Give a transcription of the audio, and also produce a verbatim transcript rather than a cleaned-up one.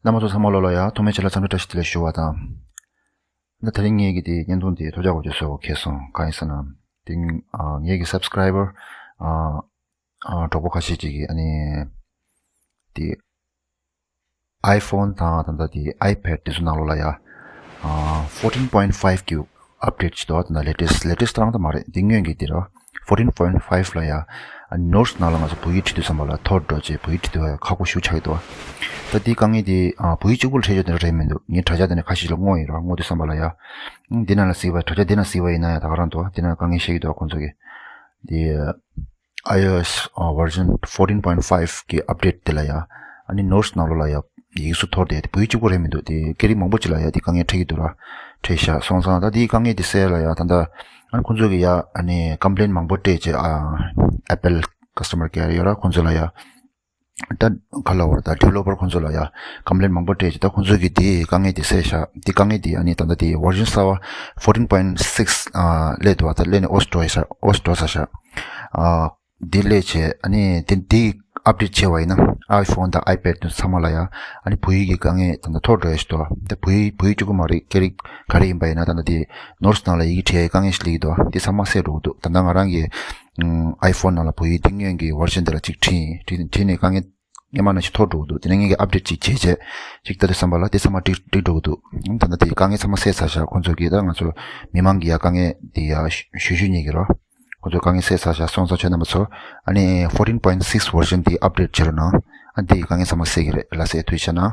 རྣམ་པ་ཚོ་ཚང་མ་ལོ་ལ་ཡ། ཐོག་མའི་ཆ་ལ་འཚམས་འདྲི་བཀྲ་ཤིས་བདེ་ལེགས་ཞུ་བ་དང་། ད་དེ་རིང་ངེད་ཀྱི་དེ་བརྙན་ཐུང་དེ་ཐོ་ཅག་གོ་ཅོ་སོ་ཁེ་སོང་གང་ཡིན་ཟེར་ན། དེ་ཨ་ངེད་ཀྱི་སབ་སི་ཀ་རའི་བར་ཨ་ཨ་གྲོགས་པོ་ཁ་ཤས་ཅིག་གིས་ཨ་ནི་དེ་ཨའི་ཕོན་དང་ད་ལྟ་དེ་ཨའི་པེ་ཌི་དེ་ཚོ་ནང་ལོགས་ལ་ཡ་ཨ་ཕོར་ཊིན་པོའིན་ཕའིབ་གི་ཨབ་ཌེཊ་ཅིག་འདུག་ད་ལྟ་ལེ་ཊེ་སི་ཊི་ལེ་ཊེ་སི་ཊི་རང་ད་མ་རེད། འདི་སྔོན་གྱི་འདི་ར། ཕོར་ཊིན་པོའིན་ཕའིབ་ལ་ཡ། ཨ་ནི་ནོ་ཊི་སི་ནང་ལ་ང་ཚོ་བོད་ཡིག་བྲིས་དུས་ཙམ་པ་ལ་འཐོར་འགྲོ་བྱས་བོད་ཡིག་བྲིས་དུས་ཡ་ཁག་པོ་ཞེ་པོ་ཆགས་ཀྱི་འདུག་ད་འདི་དཀའ་ངལ་འདི་ཨ་བོད་ཡིག་གཅིག་པུ་ལ་འཕྲད་ཡོད་དེ་རེད་མི་འདུག་ངས་དྲ་རྒྱ་དེ་ནས་ཁ་ཤས་ལ་བསྔོགས་ཡིན་ར། བསྔོགས་དུས་ཙམ་པ་ལ་ཡ། ཨང་འདི་ནང་ལ་གཟིགས་པ་དྲ་རྒྱ་འདི་ནང་གཟིགས་པ་ཡིན་ན་ཡ་ད་ག་རང་འདུག་འདི་ནང་དཀའ་ངལ་བཤད་ཀྱི་འདུག་ཁོང་ཚོ་གིས། འདི་ཨའི་ཨོ་ཨེསི་ཨ་བར་ཤན་ཕོར་ཊིན་པོའིན་ཕའིབ་གི་ཨབ་ཌེཊ་དེ་ལ་ཡ། ཨ་ནི་ནོ་ཊི་སི་ནང་ལོགས་ལ་ཡ་ཡིག་གཟུགས་འཐོར་ཏེ་བོད་ཡིག་གཅིག་པོ་རེད་མི་འདུག་དེ་སྐད་རིགས་མང་པོ་ཅིག་ལ་ཡ་དེ་དཀའ་ངལ་འཕྲད་ཀྱི་འདུག་ར། འཕྲད་ཤག་སོང་ཙང་ད་དེའི་དཀའ་ངལ་དེ་སེལ་ལ་ཡ་ད་ལྟ་ཨ་ནི་ཁོང་ཚོ་གི་ཡ་ཨ་ནི་ཀམ་པི་ལེན་མང་པོ་སྤྲད་བྱས། ཨ་ཨེ་པལ་ཀ་སི་ཊ་མར་ཀེ་ཡར་ཡོད་ར། ཁོང་ཚོ་ལ་ཡ་ད་ག་ལ་བར་ད་ཌི་ཝེ་ལོ་པར་ཁོང་ཚོ་ལ་ཡ་ཀམ་པི་ལེན་མང་པོ་སྤྲད་བྱས། ད་ཁོང་ཚོ་གི་དེའི་དཀའ་ངལ་དེ་སེལ་ཤག་དེ་དཀའ་ངལ་དེ་ཨ་ནི་ད་ལྟ་དེ་བར་ཤན་གསར་བ་ཕོར་ཊིན་པོའིན་སིག་སི་ཨ་སླེབས་འདུག་ད་སླེབས་ནས་ཨོ་སི་འགྲོ་ཡ་ཤག་ཨོ་སི་འགྲོ་ཚར་ཤག་ཨ་འདི་སླེབས་བྱས་ཨ་ནི་དེ་འདི་ཨབ་ཌེཊ་བྱས་པ་ཡིན་ན་ཨའི་ཕོན་དང་ཨའི་པེ་ཌི་དེ་ཚང་མ་ལ་ཡ་ཨ་ནི་བོད་ཡིག་གི་དཀའ་ངལ་ད་ལྟ་འཐོར་འགྲོ་ཡ་ཞིག་འདུག་ད་བོད་ཡིག་བོད་ཡིག་གཅིག་པུ་མ་རེད། སྐད་རིགས་ག་རེ་ཡིན་པ་ཡིན་ན་ད་ལྟ་དེ་ནོ་ཊི་སི་ནང་ལ་ཡི་གེ་བྲིས་ཡ་དཀའ་ངལ་ཞིག་སླེབས་ཀྱི་འདུག་དེ་ཚང་མ་སེལ་འགྲོ་གི་འདུག་ད་ལྟ་ང་རང་གི་ཨམ་ཨའི་ཕོན་ནང་ལ་བོད་ཡིག་འདི་སྔོན་གྱི་བར་ཤན་དེ་ལ་གཅིག་བྲིས་ཡིན། བྲིས་བྲིས་ནས་དཀའ་ངལ་སྔོན་མ་ནང་བཞིན་འཐོར་འགྲོ་གི་འདུག་དེ་ནས་ངེད་ཀྱིས་ཨབ་ཌེཊ་ཅིག་བྱས་བྱས་ཅིག་ལྟ་དུས་ཙམ་པ་ལ་དེ་ཚང་མ་འགྲིག་འགྲིག་འགྲོ་གི་འདུག་ད་ལྟ་དེ་དཀའ་ངལ་ཚང་མ་སེལ་ཚར་ཤག་ཁོང་ཚོ་གིས་ད་ང་ཚོ་མི་མང་གི་ཡ་དཀའ་ངལ་དེ་ཡ་ཞུ་ཞུ་ཉེས་ཀྱི་རོ། ཁོང་ཚོ་དཀའ་ངལ་སེལ་ཚར་ཤག་སོང་ཙང་ཁྱོད་རྣམ་པ་ཚོ་ཨ་ནི་ཕོར་ཊིན་པོའིན་སིག་སི་བར་ཤན་དེ་ཨབ་ཌེཊ་བྱེད་རོགས་གནང་། ཨ་དེ་ཡི་དཀའ་ངལ་ཚང་མ་སེལ་གྱི་རེད། ལགས་སེ། ཐུགས་རྗེ་གནང་།